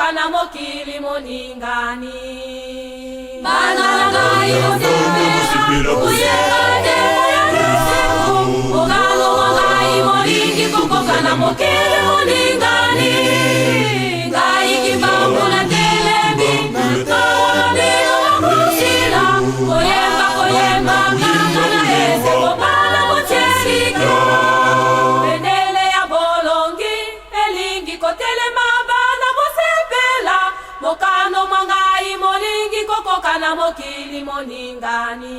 kokoka na mokili moningani. Bana na ngai bosepela, koyemba nzembo ya esengo, mokano mwa ngai molingi kokoka na mokili moningani. Ngai Kimbangu natelemi, mawa na bino makosila, koyemba koyemba kaka na esengo, bana botielika. Bendele ya bolongi elingi kotelema, bana bosepela, mokano mwa ngai molingi kokoka na mokili moningani.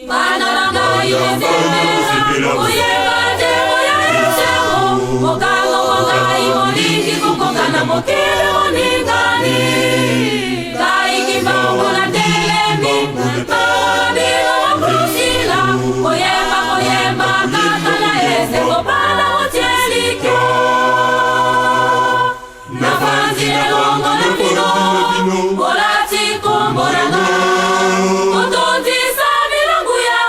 Bana na ngai bosepela, koyemba nzembo ya esengo, mokano mwa ngai molingi kokoka na mokili moningani. Ngai Kimbangu natelemi, mawa na bino makosila, koyemba koyemba kaka na esengo, bana botielika. Nafandi elongo na bino, bolati kombo na nga, kotondisa bilanguya,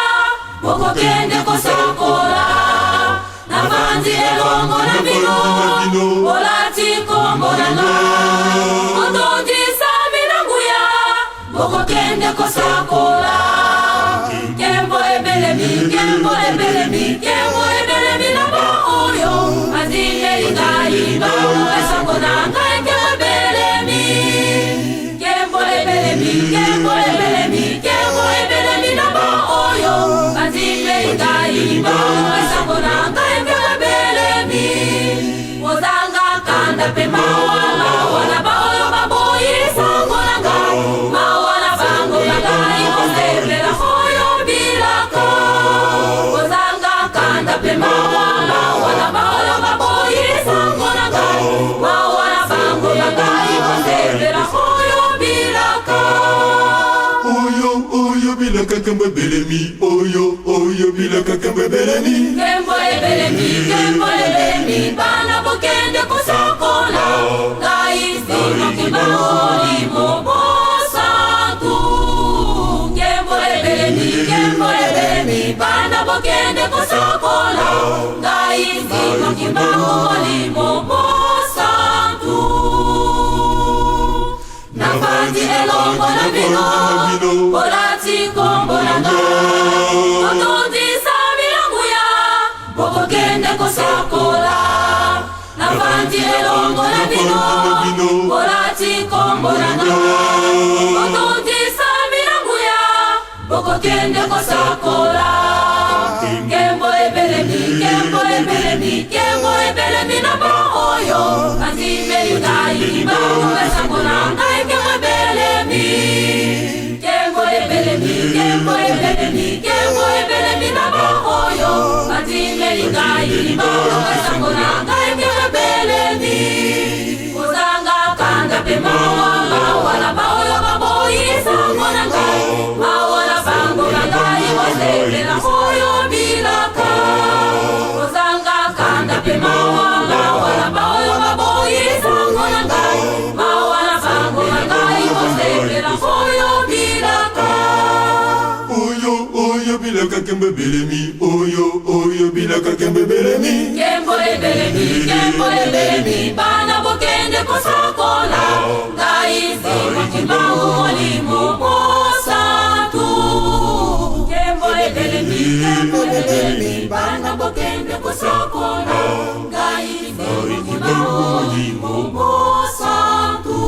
bokokende kosakola. Nafandi elongo na bino, bolati kombo na nga, kotondisa bilanguya, bokokende kosakola. Nkembo ebelemi, nkembo ebelemi, nkembo ebelemi na baoyo bandimeli ngai, baopesango na ngai. Nkembo ebelemi, nkembo ebelemi, nkembo ebelemi, nkembo ebelemi na baoyo bandimeli ngai, baopesango na ngai. Nkembo ebelemi. Kozanga kanda mpe mawa, mawa na baoyo baboyi sango na ngai, mawa na bango bangai kosepela oyo bilaka. Kozanga kanda mpe mawa, mawa na baoyo baboyi sango na ngai, mawa na bango bangai kosepela oyo bilaka. Oyo oyo bilaka nkembo ebelemi, oyo oyo bilaka nkembo ebelemi. Nkembo ebelemi, nkembo ebelemi, bana bokende kosakola. Ngai Simon Kimbangu, Molimo Mosantu. Nkembo ebelemi, nkembo ebelemi, bana bokende kosakola. Ngai Simon Kimbangu, Molimo Mosantu. Nafandi elongo na bino, bolati kombo na nga, kotondisa bilanguya, bokokende kosakola. Nafandi elongo na bino, bolati kombo na nga, kotondisa bilanguya, bokokende kosakola. Nkembo ebelemi, nkembo ebelemi, nkembo ebelemi na baoyo bandimeli ngai, baopesango na ngai. Nkembo ebelemi, nkembo ebelemi, nkembo ebelemi, nkembo ebelemi na baoyo bandimeli ngai, baopesango na ngai. Nkembo ebelemi. Kozanga kanda mpe mawa, mawa na baoyo baboyi sango na ngai, mawa na bango bangai kosepela oyo bilaka. Kozanga kanda mpe mawa, mawa na baoyo baboyi sango na ngai, mawa na bango bangai kosepela oyo bilaka. Oyo oyo bilaka nkembo ebelemi, oyo oyo bilaka nkembo ebelemi. Nkembo ebelemi, nkembo ebelemi, bana bokende kosakola. Ngai Simon Kimbangu, Molimo Mosantu. Nkembo ebelemi, nkembo ebelemi, bana bokende kosakola. Ngai Simon Kimbangu, Molimo Mosantu.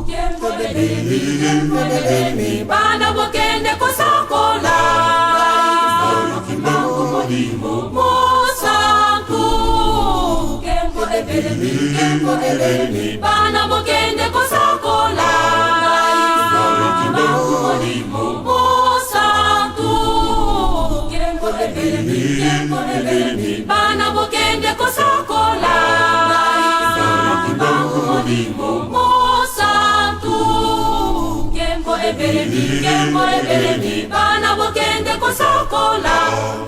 Nkembo ebelemi, nkembo ebelemi, bana bokende kosakola. Ngai Simon Kimbangu, Molimo Mosantu. Nkembo ebelemi, nkembo ebelemi, bana bokende kosakola. Ngai Simon Kimbangu, Molimo Mosantu. Nkembo ebelemi, nkembo ebelemi, bana bokende kosakola. Ngai Simon Kimbangu, Molimo Mosantu. Nkembo ebelemi, nkembo ebelemi, bana bokende kosakola.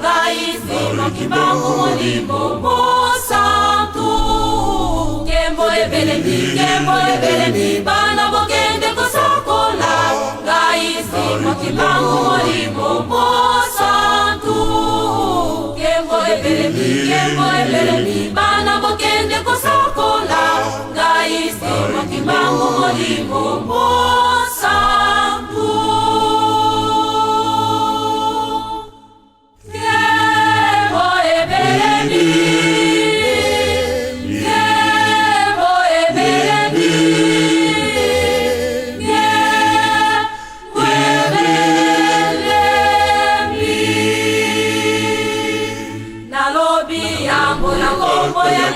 Ngai Simon Kimbangu, Molimo Mosantu. Nkembo ebelemi, nkembo ebelemi, bana bokende kosakola. Ngai Simon Kimbangu, Molimo Mosantu. Nkembo ebelemi, nkembo ebelemi, bana bokende kosakola. Ngai Simon Kimbangu Molimo Mosantu. Nkembo ebelemi, nkembo ebelemi, nkembo ebelemi. Nalobi yango na kombo ya.